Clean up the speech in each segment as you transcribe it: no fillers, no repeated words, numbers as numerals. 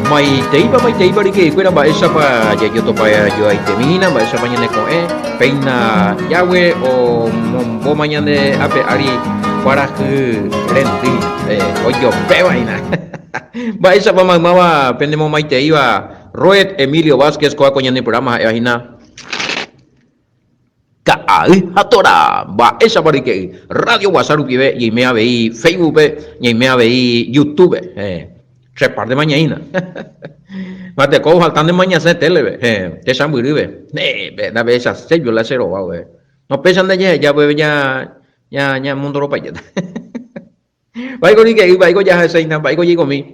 Maiteipa, maiteipa ryke'ykuéra mba'éichapa jajotopa joaitemi hína, mba'éichapa ñane ko'ẽ, péina Yahweh omombóma ñande ape ári kuarahy rendy hína, ojopéva hína. Mba'éichapa maymáva penemomaiteíva Roed Emilio Vázquez kóa ko ñane programa ha'éva hína. Ka'ay ha Torá, mba'éichapa ryke'y? Radio Guasa rupive ñaime avei Facebook-pe, ñaime avei YouTube-pe. Héẽ, che par de mañaína. Mateko ofalta nde mañasẽ tele-pe, héẽ, techambyrýpe. Héẽ, pe ndapehechaséi la che rova upe. No péicha ndajeheja upépe ña, ña, ñamondoropaitéta. Mba'éiko ryke'y, mba'éiko jahechaína, mba'éiko jaikomi.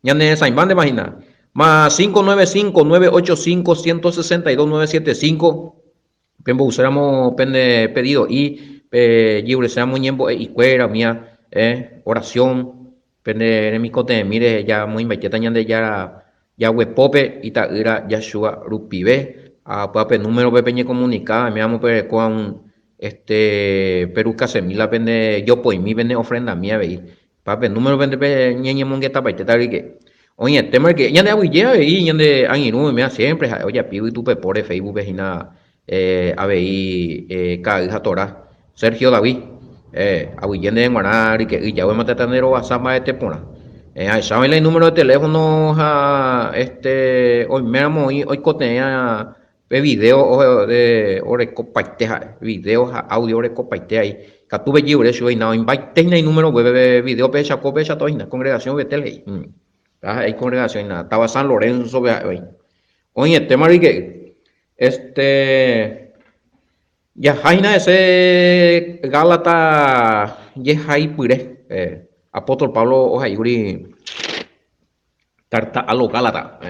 Ñane resãimbántema hína. Más 595 985 162 975 Pembouséramo pende pedido'i, pejerureséramo ñembo'e'ikuéra, umía oración, pende remikotevẽmi reheja moĩmbaitéta Ñandejára Yahweh pópe, Ita'ýra Yahshua rupive. Ha upéva pe númerope peñekomunika, oiméramo perekóva un este peruskasemi la pende jopoimi, pene ofrendami avei. Upéva pe númerope nde peñeñemongetapaitéta rike. Oĩetéma rike, ñande aguyje avei, ñande angirũ oiméva siempre ha'e ojapi yvytupepóre Facebook-pe hína avei Ka'ay ha Torá. Sergio David, aguyje ndéve g̃uarã ryke'y jaguéma tetã nde rovasa mba'ete porã. Ahecha oĩ la inúmero de teléfono ha este oiméramo oĩ oikotevẽva pe video orekopaite ha'e, video ha audio orekopaite ai. Katu pejerure chupe hína oĩmbaite hína inúmero upépe pe video pehechako pehechatoa hína, congregación Betel he'i. Ha'e congregación hína, táva San Lorenzo-pe ha'éva hína. Oĩetéma ryke'y. Este jaha hína hese Gálata jehaipyre. Apóstol Pablo ohaíkuri carta a los Gálatas.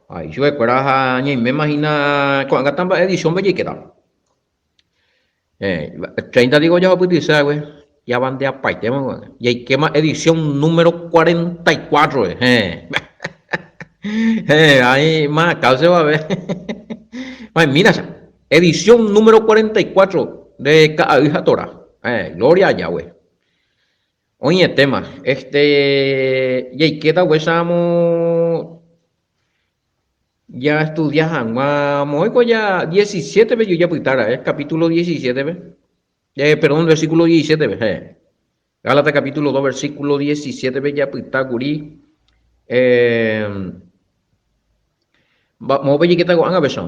Ha ichupekuéra ha ñaiméma hína ko'ág̃a mba'e edición-pe jaikéta. 30 digo jahupytyse va'ekue, javandeapaitéma ko'ág̃a. Jaikéma edición número 44. Héẽ, ahí más causa va a ver. Mira, edición número 44 de Ka'ay ha Torá. Gloria a Yahweh. Oĩetéma, este, jaikéta upéicharamo jaestudia hag̃ua, moõiko ja 17-pe jajapyta ra'e, capítulo 17-pe, eh, perdón, versículo 17-pe, héẽ. Gálatas capítulo 2, versículo 17-pe japyta kuri, eh, moõpa jaikéta ko'ág̃a péicha?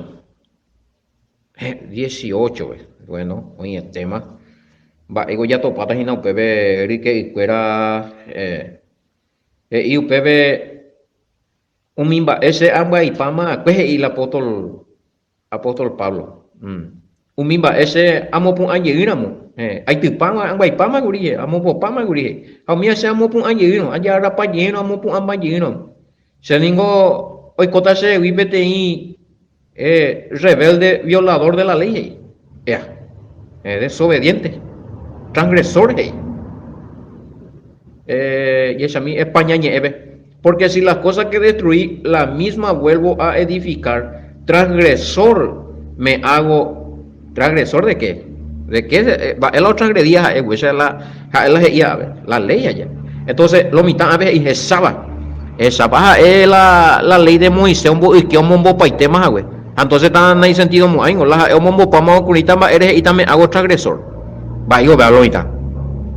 18-pe, bueno, oĩetéma. Mba'éiko jatopáta hína upépe ryke'ykuéra he'i upépe umi mba'e che ambyaipáma akue he'i la apóstol, apóstol Pablo. Umi mba'e che amopu'ã jeýramo, aitypáma, ambyaipáma kuri, amopopáma kuri he'i. Ha umíva che amopu'ã jeýrõ, ajagarrapa jeýrõ, amopu'ãmba jeýrõ. Che ningo oikóta chehegui peteĩ Rebelde violador de la ley he'i. Ea. Desobediente. Transgresor he'i. Jechami España ñe'ẽpe. Porque si las cosas que destruí, la misma vuelvo a edificar, transgresor me hago. ¿Transgresor de qué? ¿De qué? Mba'e la otransgredía ha'e, pues, esa es la, ha'e la he'ía ave, la ley allá. Entonces, lo mitã ave he'i hesáva. Hesáva ha'e la, la ley de Moisés omboyke omombopaitéma hague. Ha entonces ta naisentido mo'ãingo, la ha'e omombopáma okurĩta mba'ére he'íta me hago transgresor. Mba'éiko upéva lo mitã.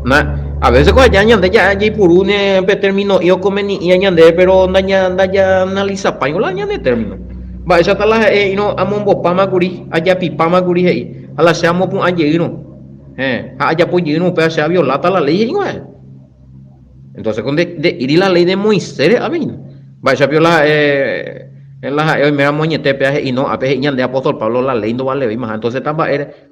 Na, a veces ko aja ñande ja jaipuru ne pe término okomeni'ía ñandéve, pero ndaña ndajaanalizapáingo la ñane término. Mba'éichata la ha'e he'írõ amombopáma kuri, ajapipáma kuri he'i, ha la che amopu'ã jeýrõ, héẽ, ha ajapo jeýrõ upéva che avioláta la léi he'íva ha'e. Entonces ko nde'íri la léi de Moisés re'a hína. Mba'éicha pio la ha'e, la ha'e oiméramo añete péva he'i, no, ápe he'i ñande apóstol Pablo la léi ndovalevéimaha, entonces ta mba'ére,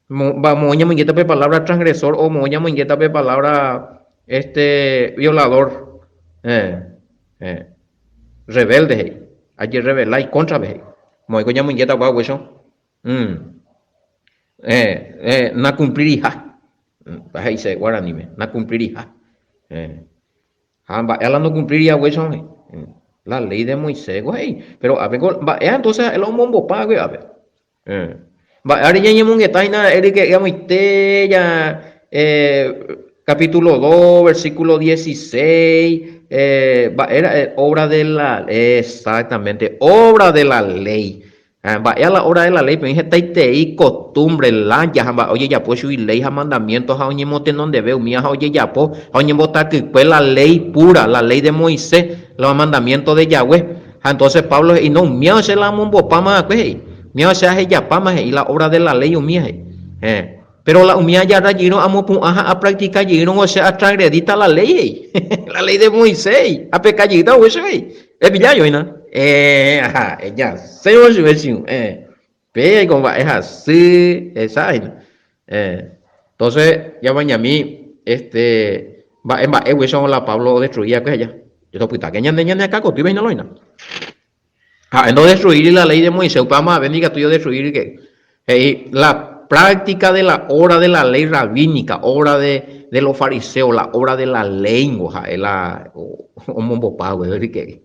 moõ ñamoingéta pe palabra transgresor o moõ ñamoingéta pe palabra este violador, héẽ, héẽ. Rebelde he'i. Ajerrevela ikóntrape he'i. Moõiko ñamoingéta upéva upéicha? Eh, eh, nakumpliriha. Upéva he'ise guaraníme, nakumpliriha. Eh. Ha mba'e la nokumplíri haguéicha he'i. La ley de Moisés ko he'i. Pero ápe ko mba'e entonces ha'e la omombopa hague ápe. Eh. Mba'e ári ñañemongeta hína ha'e ryke'y amoite ja eh. Capítulo 2, versículo 16, eh, mba'e ra'e obra de la, exactamente, obra de la ley. Eh, mba'e a la obra de la ley, peĩ hetaiterei costumbre, laya ha mba'e ojejapo chugui ley ha mandamiento ha oñemotenondeve umíva ha ojejapo ha oñembotakykue la ley pura, la ley de Moisés, los mandamientos de Yahweh. Ha entonces Pablo he'i, no, umíva che la amombopáma va'ekue, he'i. Umíva che ahejapáma, he'i, la obra de la ley umíva, he'i. Eh. Péro la umi ajarra jeýrõ amopu'ã ha apractika jeýrõ che atransgredíta la léi he'i. La léi de Moisés he'i. Apeka jeýta vove che he'i. Epilla joína. Eh, aha, ejasẽvo chupe chiu. Eh, péa iko mba'e hasy, esa hína. Eh, entonces, jamañami, este, mba'e mba'égui che la Pablo odestruí va'ekue aja. Jotopytáke ñande ñane akã kotýpe hína loína. Ha'e ndodestruíri la léi de Moisés, upéva mavave ndikatúi odestruíri ke. He'i, la práctica de la obra de la ley rabínica, obra de, de los fariseos, la obra de la ley ngo ha'e la omombopa guéve rykeri.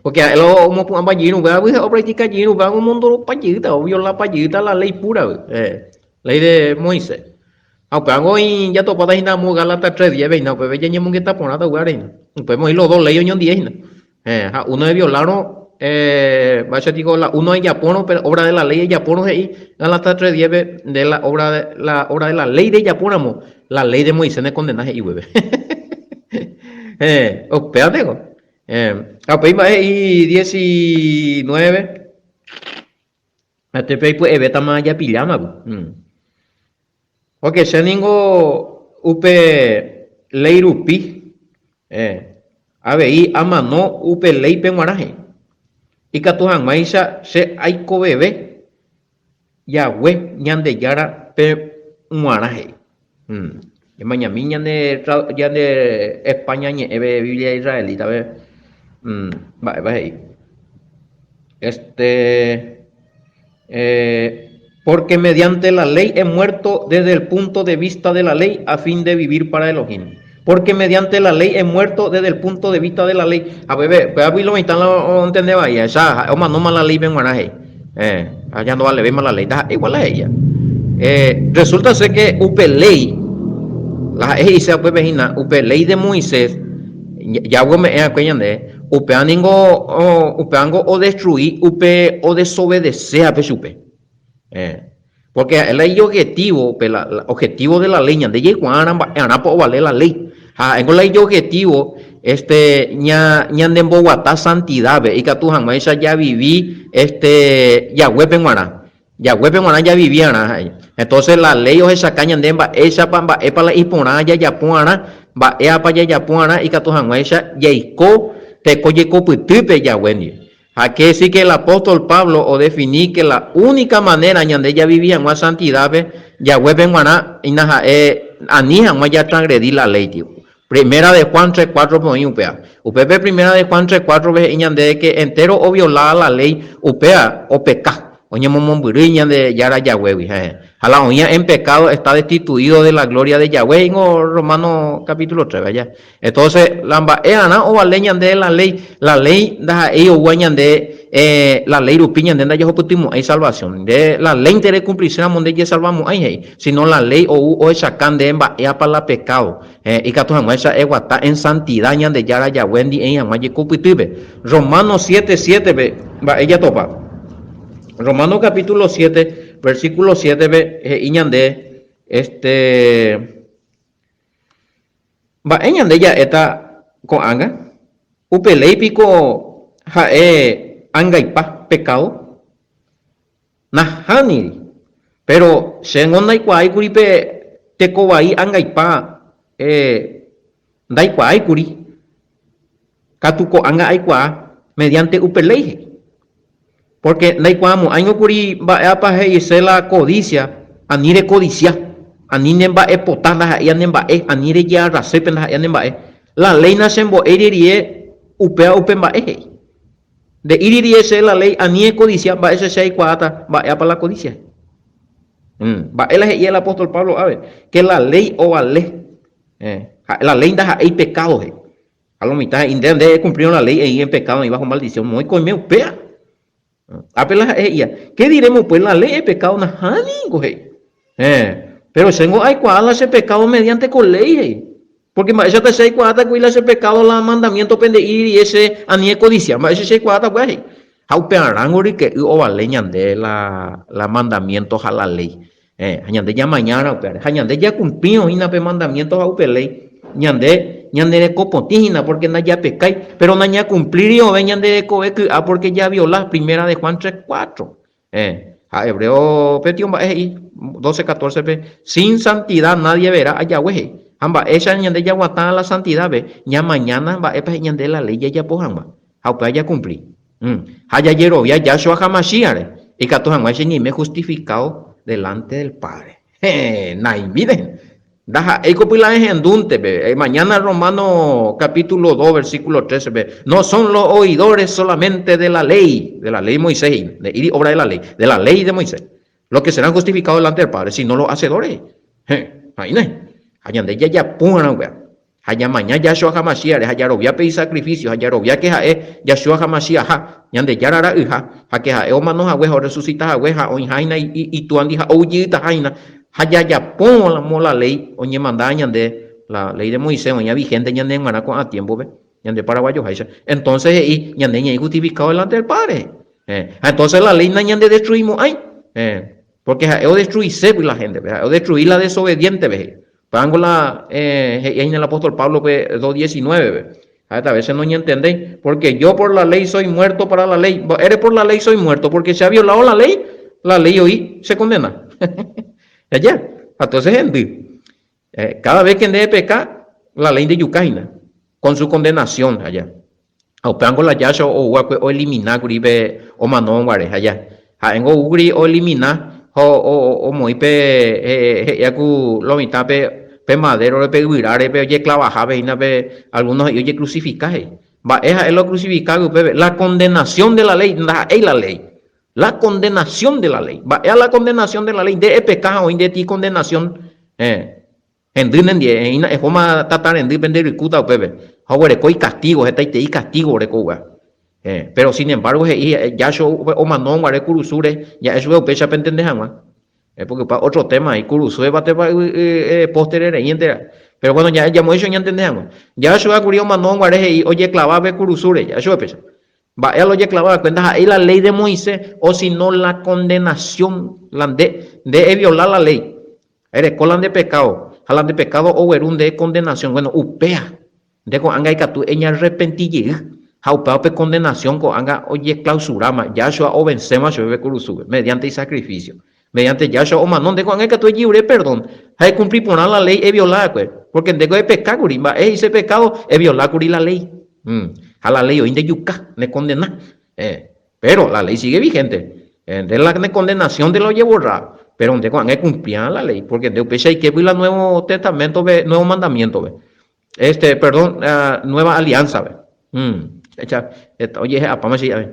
Porque ha'e lo omopu'ãmba jeýrõ upéva ha opractica jeýrõ upéva omondoropa jeýta, oviolapa jeýta la ley pura, eh, ley de Moisés. Ha upévango oĩ jatopáta hína amo Gálatas 3:10 hína, upépe ñañemongeta porãta upévare hína. Upépe oĩ los dos ley oñondive hína. Héẽ, ha uno eviolárõ, eh, mba'éicha tiko la uno ejapórõ, pe obra de la ley ejapórõ he'i Gálatas 3:10-pe, nde la obra de, la obra de la ley rejapóramo, la ley de Moisés nekondena he'i upépe. Héẽ, upévateko. Héẽ, ha upéi mba'e he'i 19, Atépe aipya'evétama japilláma ku. Pórke che ningo upe léi rupi, avei amano upe léipe g̃uarã he'i, ikatu hag̃uáicha che aikoveve Yahweh Ñandejárape g̃uarã he'i. Emañami ñande ñande España ñe'ẽve Biblia israelita-pe mba'épa he'i. Este eh, porque mediante la ley he muerto desde el punto de vista de la ley a fin de vivir para Elohim. Porque mediante la ley he muerto desde el punto de vista de la ley. A ver, pe lo mitã la ontende vai, esa omanóma la ley pe g̃uarã he'i. Eh, ya no vale la ley, igual a ella. Eh, resulta ser que upe ley, la ha'e he'ise upépe hína, upe ley de Moisés, Yahweh ome'ẽ va'ekue ñande, upéva ningo upévango odestrui upe odesobedecévape chupe. Eh, porque ha'e la ijobjetivo, upe la, la objetivo de la ley, ñande jaikuaárã mba'earãpa ovale la ley. Ha ha'éngo la ijobjetivo este, ña, ñanemboguata santidápe, ikatu hag̃uáicha javivi este, Yahweh-pe g̃uarã. Yahweh-pe g̃uarã javivi'arã ha'e. Entonces la ley ohechaka ñande mba'éichapa mba'épa la iporã jajapo'arã, mba'éapa jajapo'arã ikatu hag̃uáicha jaiko teko jekopytýpe Yahweh ndive. Ha quiere decir que el apóstol Pablo odefini que la única manera ñande javivi hag̃ua santidápe Yahweh-pe g̃uarã hína ha'e ani hag̃ua jatransgredi la ley tio. Primera de Juan 3, 4-pe oĩ upéva. Upépe Primera de Juan 3, 4-pe he'i ñandéve que entero ovioláva la ley upéva opeka, oñemomombyry Ñandejára Yahweh-gui. Ha la oĩva en pecado está destituido de la gloria de Yahweh, he'íngo Romanos capítulo 3-pe aja. Entonces, la mba'e'arã ovale ñandéve la ley, la ley ndaha'éi oúva ñande eh, la ley rupi ñande ndajahupytymo'ãi salvación. Nde la léinte rekumplise ramo ndejesalvamo'ãi he'i, sino la ley ou ohechaka nde mba'éapa la pecado. Eh, ikatu hag̃uáicha eguata en santidad Ñandejára Yahweh ndi'éi hag̃ua jekopytýpe. Romanos 7, 7-pe mba'e jatopa? Romanos capítulo 7, versículo 7-pe he'i ñande, este, Mba'e ñande ja'éta ko'ág̃a? Upe léi piko ha'e angaipa, pekádo? Nahániri. Péro chéngo ndaikuaáikuri pe tekovai angaipa ndaikuaáikuri, katu ko'ág̃a aikuaa mediante upe léi he'i. Pórke ndaikuaamo'ãingo kuri mba'épa he'ise la codicia, ani recodicia, ani nemba'epota ndaha'éi nemba'e, ani rejearrase pe ndaha'éi nemba'e. La léi nachembo'éi rie upéva upe mba'e he'i. Nde'íri rie che la léi ani ecodicia, mba'éicha che aikuaáta mba'épa la codicia. Mba'e la he'i el apóstol Pablo ápe? Que la léi ovale. La léi ndaha'éi pecado he'i. Ha lo mitã he'i, Nde, nde ekumplírõ la léi eĩ en pekádo oĩ bajo maldición, moõiko oime upéva? Ápe la ha'e he'íva, Qué diremos pues, la ley es pecado? Nahániri niko he'i. Héẽ. Péro chéngo aikuaa la che pekádo mediánte ko léi, he'i. Pórke mba'éichata che aikuaáta kuri la che pekádo la mandamiéntope nde'íri rire che ani ekodisia? Mba'éicha che aikuaáta upéva? he'i. Ha upearãngo ryke'y ovale ñande la la mandamiénto ha la léi. Eh, ha ñande ñamañára upévare. Ha ñande jakumplírõ hína pe mandamiénto ha upe léi, ñande ñanderekopotĩ hína pórke ndajapekái. Péro nañakumplíri ovẽ ñande rekove ky'a pórke javiola, Primera de Juan 3, 4. Eh, ha Hebreo pe tio mba'e he'i 12, 14 pe, Sin santidad nadie verá a Yahweh he'i. Ha mba'éicha ñande jaguatã la santidad-pe, ñamañána mba'épa he'i ñande la ley jajapo hag̃ua, ha upéva jakumpli. Mm. Ha jajerovia Yahshua HaMashiach-re, ikatu hag̃uáicha ñaime justificado delante del Padre. Héẽ, naimíre. Ndaha'éiko py'aehendúnte pe. Mañana Romano capítulo 2 versículo 13 pe, No son los oidores solamente de la ley, de la ley Moisés he'i, nde'íri obra de la ley, de la ley de Moisés, los que serán justificados delante del Padre, sino los hacedores. Héẽ, ha'ínai. Ha ñande jajapóva'erã upéva. Ha ñamaña Yahshua HaMashiach-re ha jarovia pe isacrificio ha jarovia ke ha'e Yahshua HaMashiach-ha, Ñandejára Ra'yha, ha ke ha'e omano hague ha orresusita hague ha oĩha hína Itúandi ha ou jeytaha hína, ha jajapo ramo la léi oñemandáva ñande, la léi de Moisés oĩva vigente ñane g̃uarã ko'ã tiémpope, ñande paraguayoháicha. Entonces he'i, ñande ñaĩ justificado delante del Padre. Ha entonces la léi nañandedestruimo'ãi, porque ha'e odestruiségui la héntepe, ha'e odestrui la desobediéntepe, he'i. Pévango la he'i hína el apóstol Pablo-pe 2.19-pe. Ha'éta a veces noñentendéi, porque yo por la ley soy muerto para la ley. Mba'ére por la ley soy muerto? Porque che ha violado la ley, la ley oĩ che condena. Aja, entonces hendy. Cada vez que nde epeca, la ley ndejuka hína, con su condenación, aja. Ha upévango la Yahshua ou va'ekue oelimina kuri pe omanóva guare. Ha ja, ha'éngo ou kuri oelimina ha omoĩ pe he'íva ku lo mitã pe pe madérore, pe yvyráre, pe ojeklavahápe hína pe algunos he'i ojecrucifica he'i. Mba'e ha'e la ocrucificágui upépe? La condenación de la ley, ndaha'éi la ley. La condenación de la ley. Mba'éa la condenación de la ley? Nde epeka ha oĩ ndetĩ condenación. Héẽ. Hendy nendie, eĩna ehóma tata rendy pende rykúta upépe, ha oguereko icastigo, hetaitei icastigo oreko upéva. Eh, pero sin embargo he'i Yahshua upe omano guare kurusúre, ja'e chupe upéicha pentende hag̃ua. Eh, porque upéva otro tema, ikurusúre patepa póstere reíntera. Pero bueno, ja'e jamoĩcho ñantende hag̃ua. Yahshua kuri omano guare he'i ojeklava pe kurusúre, ja'e chupe péicha. Mba'e la ojeklava va'ekue ndaha'éi la ley de Moisés, o sino la condenación, la nde, nde eviola la ley. Ereko la nde pekádo, ha la nde pekádo ogueru nde kondenasión. Guéno, upéa, nde ko'ág̃a ikatu eñarrepenti jey, ha upéva pe kondenasión ko'ág̃a ojeklausuráma, Yahshua ovenséma chupe pe kurusúpe, mediante isakrifísio. Mediante Yahshua omano, nde ko'ág̃a ikatu ejevure perdón, ha ekumpli porã la léi eviola va'ekue, pórke ndéko epeka kuri. Mba'e he'ise pekádo? Eviola kuri la léi. Ha la léi oĩ ndejuka, nekondena. Péro la léi sigue vigénte. Nde la ne kondenasión nde la ojevorra, péro nde ko'ág̃a ekumpliã la léi, pórke nde upéicha aikégui la Nuevo Testaméntope, Nuevo Mandamiéntope, este, perdón, Nueva Aliánzape. Echa, heta ojehe'apáma che hi'ápe.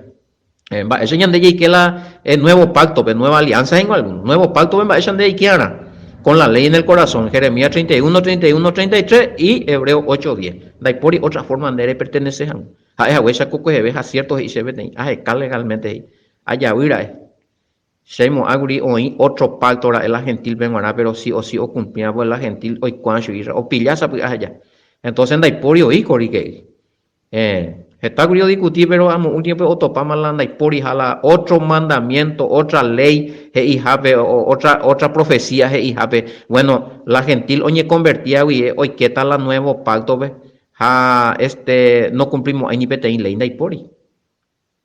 Mba'éicha ñande jaike la Nuevo Páctope, Nueva Alianza he'ingo alguno. Nuevo Páctope mba'éicha nde jaike'arã? Con la ley en el corazón, Jeremías 31, 31, 33 y Hebreos 8, 10. Ndaipóri otra forma nde repertenece hag̃ua. Ha'e haguéicha ko kueheve ha cierto he'i chéve peteĩ, aheka legalmente he'i, ajavy ra'e. Che aimo'ã kuri oĩ otro pacto ra'e la gentil pe g̃uarã pero si o si okumplíva pues la gentil oikuaa chugui Israel, opilla sapy'a aja. Entonces ndaipóri oĩ ko rike'y. Héẽ, heta kuri odiscuti pero amo último pe otopáma la ndaipóriha la otro mandamiento, otra ley he'ihápe, otra, otra profecía he'ihápe, bueno, la gentil oñeconvertía guive oikéta la nuevo pacto-pe, Ha este nokumplimo'ãi ni peteĩ léi ndaipóri.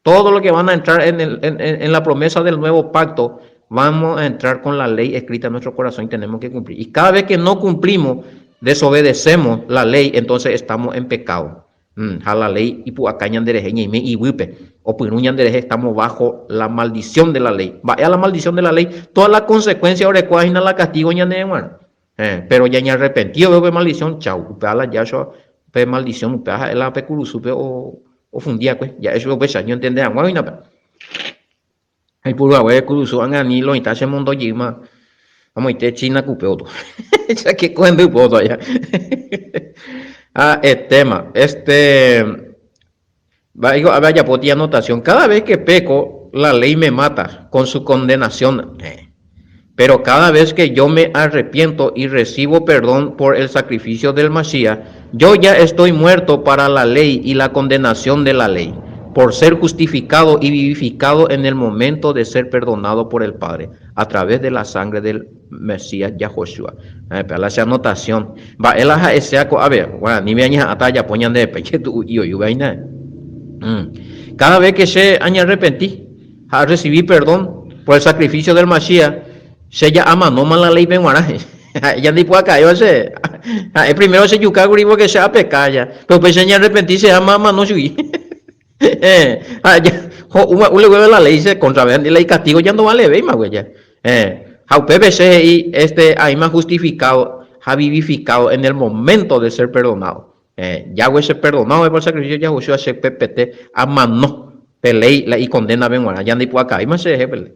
Todo lo que van a entrar en el, en, en la promesa del nuevo pacto, vamos a entrar con la ley escrita en nuestro corazón y tenemos que cumplir. Y cada vez que no cumplimos, desobedecemos la ley, entonces estamos en pecado. Mm, ha la ley ipu'aka ñanderehe ñaime iguýpe, opyrũ ñanderehe, estamos bajo la maldición de la ley. Mba'e a la maldición de la ley? Toda la consecuencia orekóva hína la castigo ñandéve g̃uarã. Héẽ, péro ñañearrepenti vove upe maldisión, chau, upéva la Yahshua, pe maldisión, upéva ha'e la pe kurusúpe ofundi va'ekue, ja'e chupe upéicha, ñontende hag̃ua oĩna pe. Aipuru hague kurusu ág̃a ani lo mitã chemondo jeýma amoite China kupe oto. Chake ko hendy upe oto aja. Ha etéma, este, mba'éiko ápe ajapóti anotación, cada vez que peco, la ley me mata con su condenación. Héẽ. Pero cada vez que yo me arrepiento y recibo perdón por el sacrificio del Mashiach, yo ya estoy muerto para la ley y la condenación de la ley, por ser justificado y vivificado en el momento de ser perdonado por el Padre, a través de la sangre del Mesías Yahoshua. Péa la che anotación. Mba'e la ha'esea ko'ápe, guaraníme añeha'ãta ajapo ñandevepe jetu'u'i oiúve aína. Cada vez que che añearrepenti ha arrecibi perdón por el sacrificio del Mashiach, che ja amanóma la ley-pe g̃uarã. Ha'e ja ndaipu'aka'éva che. Ha'e primero chejuka kuri porque che apeka ja. Pero upéi che añearrepenti che ama amano chugui. Ha ja ho'u gua'u leguéve la ley che cóntrape, la icastigo ja ndovalevéima guie ja. Ha upépe che he'i este aĩma justificado ha vivificado en el momento de ser perdonado. Yahweh che perdonado por el sacrificio de Yahushua che pepete amano pe ley la icondena-pe g̃uarã, ja ndaipu'akavéima che rehe pe ley.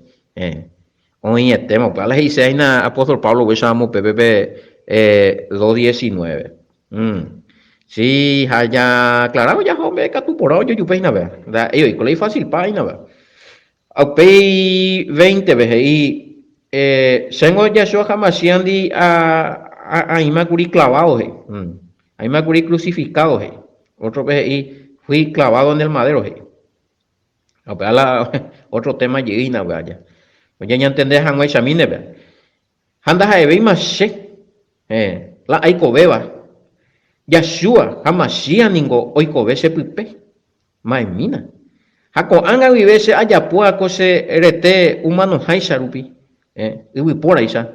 Oĩetéma upéva la he'ise hína apóstol Pablo upéicha ramo upépe pe 2.19. Si, ha ja aclarado jaha ombe katu porã ojojupe hína péva. Ndaha'éi oiko la ifacilpa hína péva. Ha upéi 20-pe he'i, Chéngo Yahshua HaMashiach-ndi aĩma kuri clavado, he'i. Aĩma kuri crucificado, he'i. Ótrope he'i, fui clavado en el madero, he'i. Ha upéva la otro tema jey hína upéva aja. Oñeñantende hag̃uaichamíne péva. Ha ndaha'evéima che, héẽ, la aikovéva. Yahshua HaMashiach ningo oikove che pype. Ma'ẽmína. Ha ko'ág̃a guive che ajapóva ko che rete humanoháicha rupi, héẽ, yvypóraicha.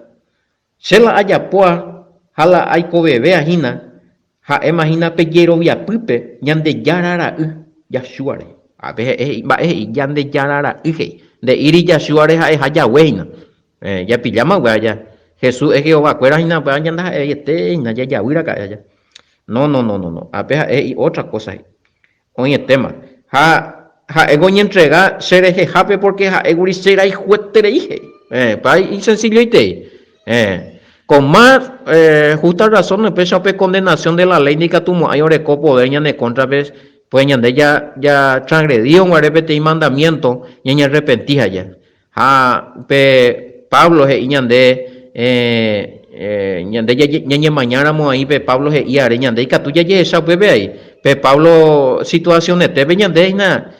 Che la ajapóva ha la aikovevéva hína, ha'éma hína pe jeroviapýpe Ñandejára Ra'y, Yahshua rehe. Ápe he'i, mba'e he'i? Ñandejára Ra'y he'i. Nde'íri Yahshua re ha'eha Yahweh hína. Japilláma upéva aja. Jesús es Jehová kuéra hína upéva ñandaha'eiete hína, jajavy raka'e aja. No, no, no, no, no. Ápe ha'e he'i otra cosa he'i. Oĩetéma. Ha ha'éko oñentrega che rehehápe pórke ha'ékuri che rayhueterei, he'i. Upéva isensilloitei. Con más justa razón upéicha upe condenación de la ley ndikatumo'ãi oreko poder ñane kóntrape, pues ñande ja transgredírõ guare peteĩ mandamiento ñañearrepenti aja. Ha pe Pablo he'i ñande, ñande ñañemañáramo aĩ pe Pablo he'i are, ñande ikatu jajehecha upépe aĩ. Pe Pablo situacionetépe ñande hína,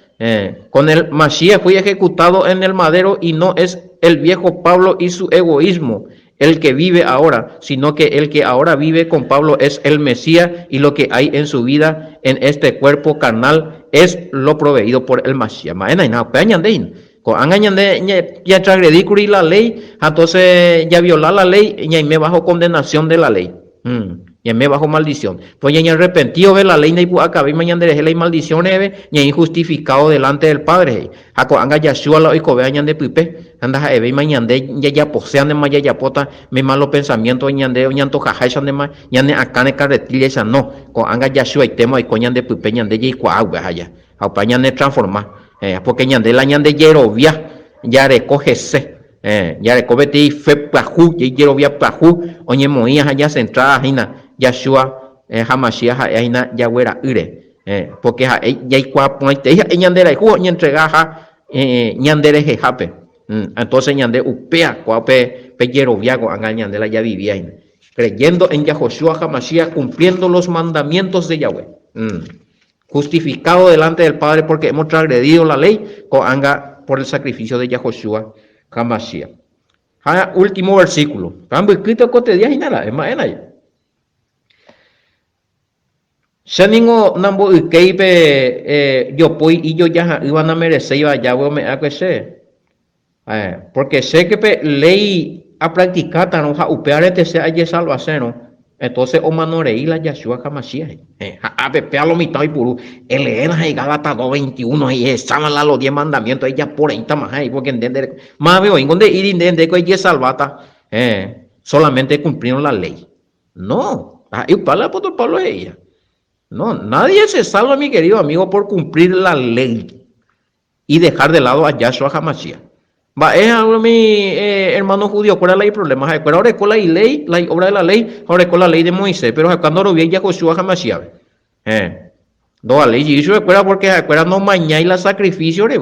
con el Mashiach fui ejecutado en el madero y no es el viejo Pablo y su egoísmo el que vive ahora, sino que el que ahora vive con Pablo es el Mesías y lo que hay en su vida en este cuerpo carnal es lo proveído por el Mashiach. Ma'éna hína, upéva ñande hína. Ko'ág̃a ñande jatragredi kuri la léi ha entonces javiola la léi ñaime bajo condenación de la léi. Ñaime bajo maldición. Pues ñañearrepenti vove la léi ndaipu'akavéima ñanderehe la imaldición reheve, ñaĩ justificado delante del Padre, he'i. Ha ko'ág̃a Yahshua la oikovéva ñande pype, ha ndaha'evéima ñande jajaposéantema jajapóta me malo pensamiento ñande oñantojaháichandema ñane akãre carretilla-icha, no. Ko'ág̃a Yahshuaitéma oiko ñande pype ñande jaikuaa upéva aja. Ha upéva ñanetransforma, pórke ñande la ñande jerovia jareko hese, jareko peteĩ fe pyahu, jerovia pyahu oñemoĩ ha ñasentrada hína Yahshua ha Mashiach ha'e hína Yahweh ra'ýre, pórke ha'e jaikuaa porãitei ha'e ñanderayhu ha oñentrega ha ñande rehehápe. Entonces ñande upéva kua pe jerovia ko'ág̃a ñande la javivia hína, creyendo en Yahoshua ha Mashiach, cumpliendo los mandamientos de Yahweh. Justificado delante del Padre porque hemos transgredido la ley, ko'ág̃a por el sacrificio de Yahoshua HaMashiach. Ha último versículo. Ha mbykýta ko tedia hína ra'e, mba'éna je. Che ningo namboykéi pe eh, jopói ijojaha'ỹva namereséiva Yahweh ome'ẽakue chéve. Pórke che ke pe léi apractikátarõ ha upévarente che ajesalvasérõ, entonces omano rei la Yahshua HaMashiach he'i. Ha ápe péva lo mitã oipuru, eleéna he'i Gálatas 2:21 he'i, ehecháma la los diez mandamientos ejapo reítamaha he'i, pórke nde nde mave oĩngo nde'íri nde ndéko ejesalváta solamente ecumplírõ la léi. No, ha'e upéva la apóstol Pablo he'íva. No, nadie se salva mi querido amigo por cumplir la ley. Y dejar de lado a Yahshua HaMashiach. Mba'e ha umi hermano judío-kuéra la iproblema? Ha'ekuéra oreko la iley, la obra de la ley, ha oreko la ley de Moisés, pero ha'ekuéra ndoroviái Yahoshua HaMashiach-pe. Héẽ. Ndovaléi jey chupekuéra porque ha'ekuéra nomañái la sacrificio-re.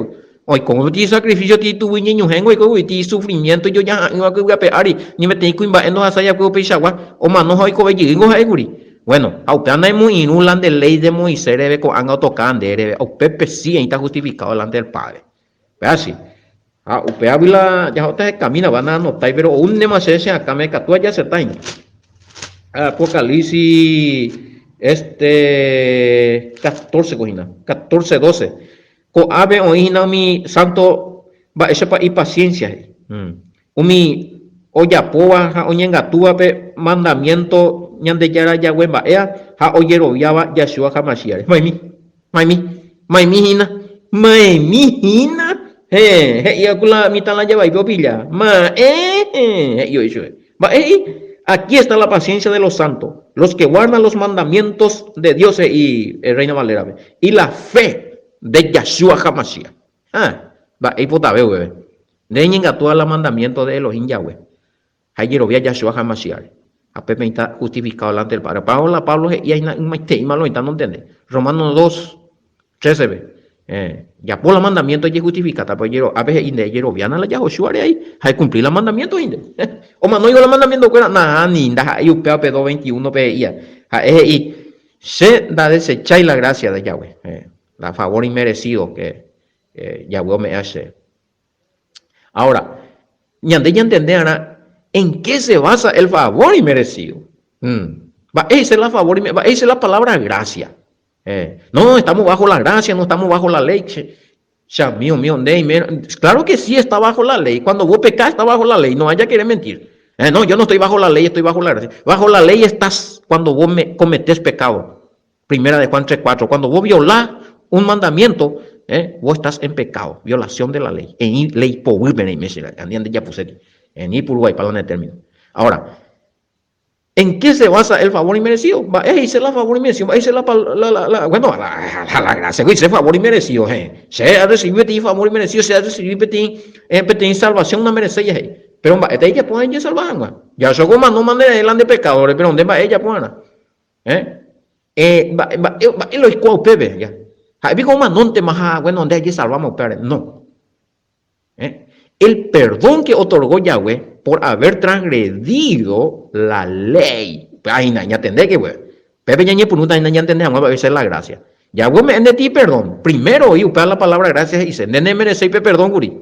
Oikóvo peteĩ sacrificio tei tuguy ñeñohẽngo oikóvo peteĩ sufrimiento ijojaha'ỹva ko yvy ape ári, ni peteĩ kuimba'e ndohasái va'ekue upeichagua, omano ha oikove jeýngo ha'ékuri. Bueno, ha upéva ndaimo'irũ la nde léi de Moisés reve ko'ág̃a otoka nde reve, upépe si oĩta justificado delante del Padre. Upéva si. Ha upévagui la jahóta hekamína, va naanotái, péro oúnema chéve che akãme katu ajaserta hína. Apocalipsis este 14 ko hína, 14, 12. Ko'ápe oĩ hína umi sánto mba'éichapa ipasiénsia he'i. Umi ojapóva ha oñengatúva pe mandamiénto Ñandejára Yahweh mba'éva ha ojeroviáva Yahshua HaMashiach-re. Maimi, maimi, maimi hína, maimi hína, héẽ, he'íva ku la mitã la javaípe opilla, ma'ẽ, he'i oĩ chupe. Mba'e he'i? Aquí está la paciencia de los santos, los que guardan los mandamientos de Dios, he'i Reina Valera-pe, y la fe de Yahshua HaMashiach. Ha, mba'e ipotave upépe. Nde eñengatúva la mandamiento de Elohim Yahweh, ha ejerovia Yahshua HaMashiach-re, ha pépe oĩta justificado delante del Padre. Pablo, la Pablo he'i hína ymaiteíma lo oĩta nontende. Romanos 2, 13-pe, eh, japo la mandamiento ejejustificáta, pero ejero, ápe he'i nde ejeroviána la Yahoshua-re ahí, ha ecumpli la mandamiento he'i nde. Omano oiko la mandamiento-kuéra, nahániri, ndaha'éi upéva pe 2, 21-pe he'íva. Ha'e he'i, Che ndadesechái la gracia de Yahweh, eh, la favor inmerecido que eh, Yahweh ome'ẽ chéve. Ahora, ñande ñantende arã en qué se basa el favor inmerecido. Mm. Mba'éicha la favor, mba'éicha la palabra gracia. Eh, no, estamos bajo la gracia, no estamos bajo la ley. Che, che amigo mío, nde ime, claro que sí está bajo la ley. Cuando vos pecás está bajo la ley, no haya querer mentir. Eh, no, yo no estoy bajo la ley, estoy bajo la gracia. Bajo la ley estás cuando vos me cometés pecado. Primera de Juan 3:4. Cuando vos violás un mandamiento, eh, vos estás en pecado, violación de la ley. En ley poguýpe reime, che, ani nde japuséti. En Uruguay, para el término. Ahora, ¿en qué se basa el favor inmerecido? Mba'e he'ise la favor inmerecido? Mba'e he'ise la, la, la, la, bueno, la, la, la gracia, he'ise favor inmerecido, eh. Che arrecibi peteĩ favor inmerecido, che arrecibi peteĩ, eh, peteĩ salvación namerecéi he'i. Pero mba'éta ijapo ajesalva hag̃ua? Ya che omano manera la nde pecadores, pero nde mba'e ijapo arã? Eh? Eh, mba'e, mba'e, mba'e lo oikuaa upépe, ya. Ha'e piko omanóntema ha, bueno, nde ajesalváma upévare. No. Eh? El perdón que otorgó Yahweh por haber transgredido la ley. Upéva hína, ñatendéke pues. Pépe ñañepyrũta hína ñantende hag̃ua mba'éicha la gracia. Yahweh ome'ẽ nde ti perdón. Primero oĩ upéva la palabra gracia he'ise. Nde nemerecéi pe perdón kuri.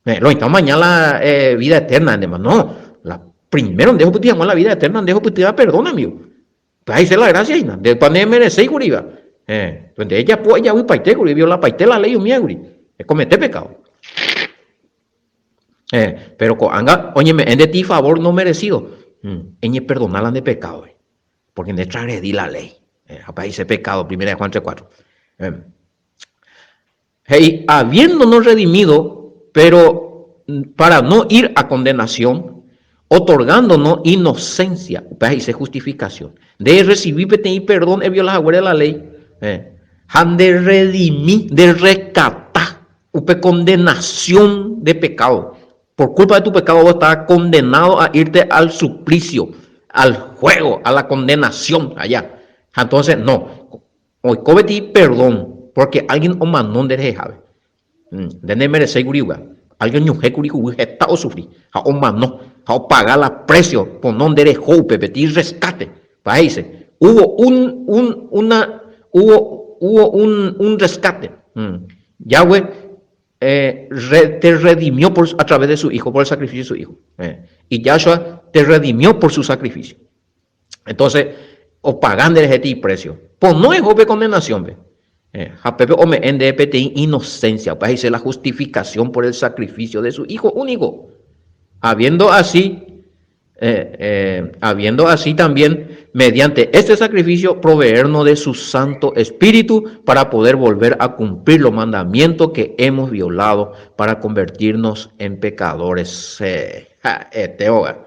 Eh, lo oĩta omaña la eh, vida eterna ndéma. No, la primero nde ohupyty hag̃ua la vida eterna nde ohupytýva perdón, amigo. Upéva he'ise la gracia hína. Ndépa nemerecéi kuriva. Eh, nde ejapo ejavypaite kuri, eviolapaite la ley umíva kuri. Ekomete pecado. Eh, pero ko'ág̃a oñeme'ẽ nde ti favor no merecido. Mm, eñeperdona la nde pecado. Porque nde transgredi la ley. Eh, ha upéva he'ise pecado, primera de Juan 3:4. Eh, he'i, habiéndonos redimido, pero para no ir a condenación, otorgándonos inocencia, upéva he'ise justificación. Nde errecibi peteĩ perdón eviola haguére la ley, eh, ha nde redimi, nde rescata upe condenación de pecado. Por culpa de tu pecado vos estabas condenado a irte al suplicio, al juego, a la condenación allá. Entonces, no, Oiko peteĩ perdón, porque alguien omano nde rehehápe. Nde nemerecéi kuri upéva. Alguien oñohẽ kuri huguy heta osufri ha omano ha opaga la precio pono nde reho upe peteĩ rescate. Upéva he'ise, hubo un, un, una, hubo, hubo un, un rescate. Yahweh eh, re, te redimió por, a través de su hijo, por el sacrificio de su hijo. Eh, y Yahshua te redimió por su sacrificio. Entonces, opaga nde rehe peteĩ precio. Pono eho pe condenación-pe. Eh, ha pépe ome'ẽ ndéve peteĩ inocencia, upéva he'ise la justificación por el sacrificio de su Hijo único. Habiendo así, eh, eh, habiendo así también, mediante este sacrificio, proveernos de su Santo Espíritu para poder volver a cumplir los mandamientos que hemos violado para convertirnos en pecadores. Eh, ha'ete óga.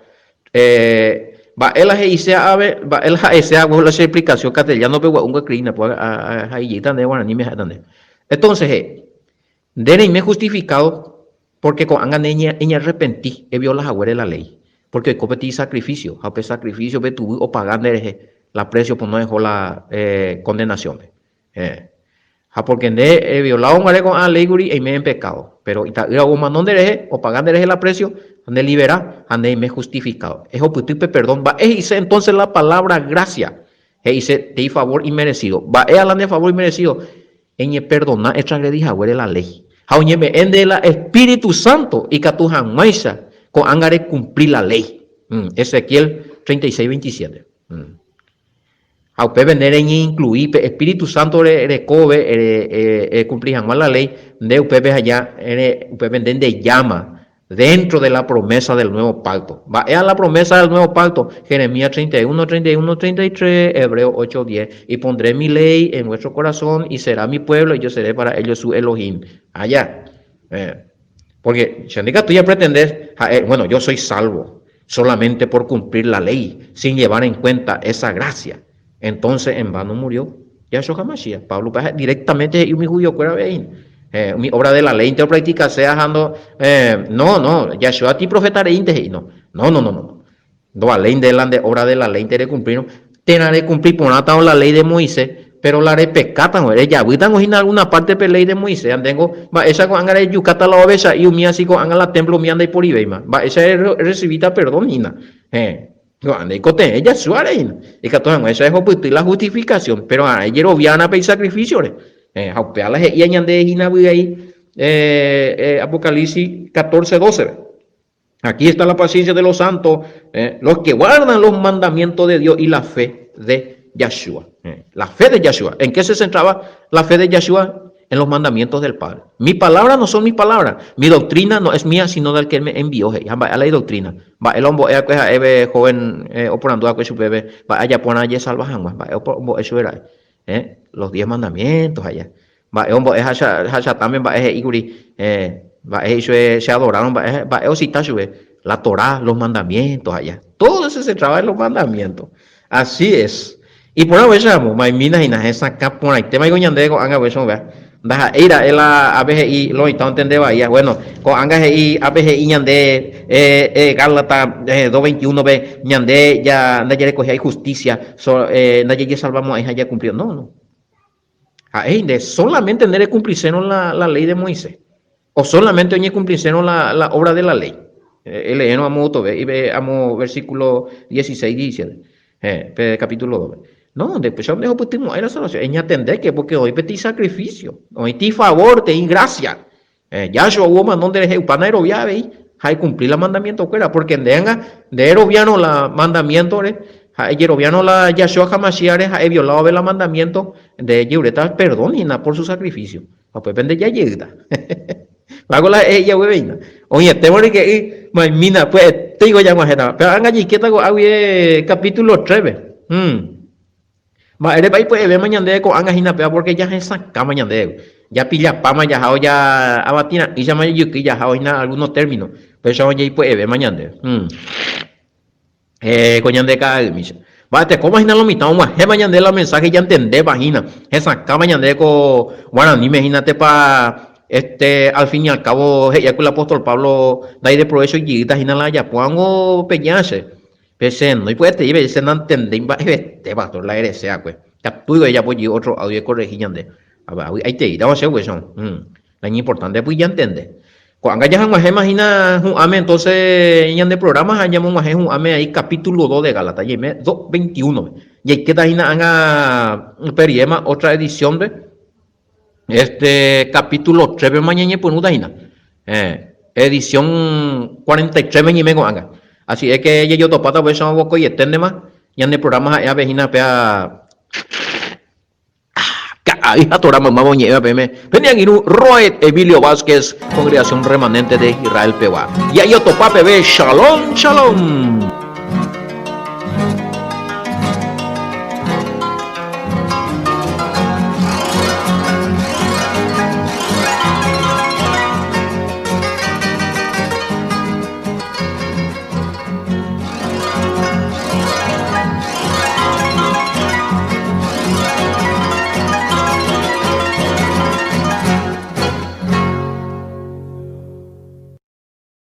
Eh, mba'e la he'ise ave, mba'e la ha'ese hague la che explicación castellano pe gua'u creína po ha'ejeýta nde guaraníme ha'éta nde. Entonces he'i, nde reime justificado porque ko'ág̃a ne eñearrepenti eviola haguére la ley, porque oiko peteĩ sacrificio ha upe sacrificio pe tuguy opaga nde rehe la precio pono eho la eh, condenación-pe. Eh. Ha porque nde eviolado guare ko'ã ley kuri eime en pecado. Pero ita'ýra omano nde rehe, opaga nde rehe la precio, ha nde libera, ha nde eime justificado. Ehopyty pe perdón. Mba'e he'ise entonces la palabra gracia? He'ise tei favor inmerecido. Mba'e ala nde favor inmerecido? Eñeperdona etragredi haguére la ley. Ha oñeme'ẽ nde la Espíritu Santo ikatu hag̃uáicha ko'ág̃a rekumpli la ley. Ezequiel 36, 27. Ha upépe nde reñeinclui pe Espíritu Santo rekove rekumpli hag̃ua la ley, nde upépe aja upépe nde ndejáma dentro de la promesa del nuevo pacto. Mba'éa la promesa del nuevo pacto? Jeremías 31, 31, 33, Hebreo 8, 10. Y pondré mi ley en vuestro corazón y será mi pueblo y yo seré para ellos su Elohim. Allá. Eh, porque che ndikatúi aprender, ha'e, bueno, yo soy salvo solamente por cumplir la ley, sin llevar en cuenta esa gracia. Entonces en vano murió Yahshua HaMashiach. Pablo pe directamente he'i umi judío-kuéra avei, eh, umi obra de la ley-nte opracticase ahando, eh, no, no, Yahshua ti profeta reínte he'i, no, no, no, no, no. Ndovaléi nde la nde obra de la ley-nte recumplírõ, térã recumpli porãtarõ la ley de Moisés, pero la repekátarõ, rejavýtarõ hína alguna parte pe ley de Moisés, ha ndéngo mba'éicha ko'ág̃a rejukáta la ovecha'i umi asi ko'ág̃a la templo umía ndaiporivéima, mba'éicha recibíta perdón hína, héẽ. Ko'ág̃a ndaikotevẽ Yahshua-re hína, ikatu hag̃uáicha ehopyty la justificación, pero ha'e ejeroviárã pe isacrificio-re, héẽ, ha upéva la he'íva ñande hína vy'ai Apocalipsis 14, 12-pe. Aquí está la paciencia de los santos, eh, los que guardan los mandamientos de Dios y la fe de Yahshua. Eh, la fe de Yahshua. ¿En qué se centraba la fe de Yahshua? En los mandamientos del Padre. Mi palabra no son mis palabras. Mi doctrina no es mía, sino del que me envió. He'i. Ha mba'e la idoctrina. Mba'e la ombo'e akue ha'éve joven eh, oporandu akue chupépe. Mba'e ajapórã ajesalva hag̃ua. Mba'e ombo'e chupe ra'e. Eh, los diez mandamientos allá. Mba'e ombo'e ha chatãme mba'e he'i kuri, mba'e he'i chupe che adorárõ mba'e, mba'e osita chupe, la Torá, los mandamientos allá. Todo se centraba en los mandamientos. Así es. Iporã upéicharamo, maimína hína hesakã porãitéma piko ñandéve ko'ág̃a upéicha upéva. Ndaha'éi ra'e la ápe he'i lo mitã ontende vaíva. Bueno, ko'ág̃a he'i ápe he'i ñande Gálatas 2:21-pe ñande ja ndajarekohái justicia, ndajajesalvamo'ãiha jakumplíva. No, no. Ha'e nde solamente nde recumplisérõ la, la ley de Moisés, o solamente oñecumplisérõ la, la obra de la ley. Eleérõ amo otove, amo versículo 16, 17, eh, pe capítulo 2. No, nde upéicha ndehupytymo'ãi la salvación. Eñatendéke, porque oĩ peteĩ sacrificio, oĩti favor, teĩ gracia. Eh, Yahshua ou omano nderehe upa nairovia avei ha ekumpli la mandamientokuéra, porque nde anga nde eroviárõ la mandamientore ha ejeroviárõ la Yahshua HaMashiach-re ha eviolado la mandamiento, nde ejeruréta perdón hína por su sacrificio, ha upépe nde jajeýta. Váko la he'i haguépe hína. Oĩetévo ryke'y, maimína, pya'etéiko jaguahẽtava. Péva anga jaikéta ko'águi capítulo 3-pe. Hmm. Mba'érepa ipya'evéma ñandéve ko'ág̃a hína péva pórke jahesakãma ñandéve. Japillapáma jahávo ja avatĩra'ỹichama jajyky jahávo hína algúno término, péicha ojeipya'evéma ñandéve. Hmm. Eh, ko ñande ka'aymícha. Mba'etekóma hína lo mitã og̃uahẽma ñande la mensaje jantendéva hína, hesakãva ñandéve ko guaraníme hína tepa este al fin y al cabo he'i va'ekue el apóstol Pablo ndaideprovécho ijyýta hína la ajapóvango peña che. Pe che renói pya'eterei pe che nantendéi mba'evete pastor la erese akue. Ikatúiva ejapo jey otro audio ekorrehi ñande. Avy'aitereítama che upéicharõ. La iñimportante py ñantende. Ko'ág̃a jahag̃uahẽma hína hu'ãme entonces ñande programa ha ñamog̃uahẽ hu'ãme ahí capítulo 2 de Gálatas, jaime 2.21-pe. Jaikéta hína ág̃a upe riréma otra edición-pe. Este capítulo 3-pema ñañepyrũta hína. Eh, edición 43-pe ñaime ko'ág̃a. Así es que jajotopáta upéicha vokoieténtema ñane programa ha'e ave hína péa ka'ay ha Torá maymáva oñe'ẽva peẽme. Pene angirũ Roed Emilio Vázquez, Congregación Remanente de Israel pegua. Jajotopa peve, Shalom, shalom.